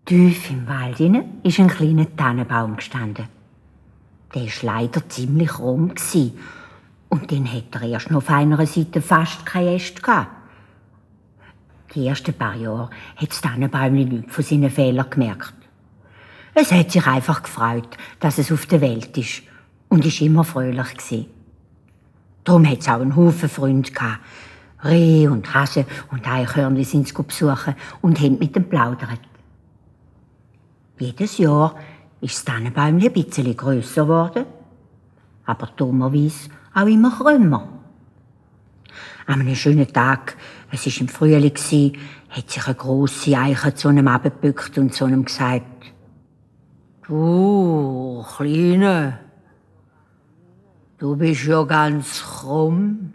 Tief im Wald ist ein kleiner Tannenbaum gestanden. Der war leider ziemlich krumm und den hat er erst noch auf einer Seite fast keine Äste gehabt. Die ersten paar Jahre hat das Tannenbäumchen nichts von seinen Fehlern gemerkt. Es hat sich einfach gefreut, dass es auf der Welt ist und ist immer fröhlich gewesen. Darum hat es auch einen Haufen Freunde gehabt. Rehe und Hasen und Eichhörnchen sind es besuchen und haben mit ihm plaudert. Jedes Jahr ist das Tannenbäumchen ein bisschen grösser geworden, aber dummerweise auch immer krümmer. An einem schönen Tag, es war im Frühling, hat sich eine grosse Eiche zu ihm herabgebückt und zu ihm gesagt: «Du, Kleine, du bist ja ganz krumm.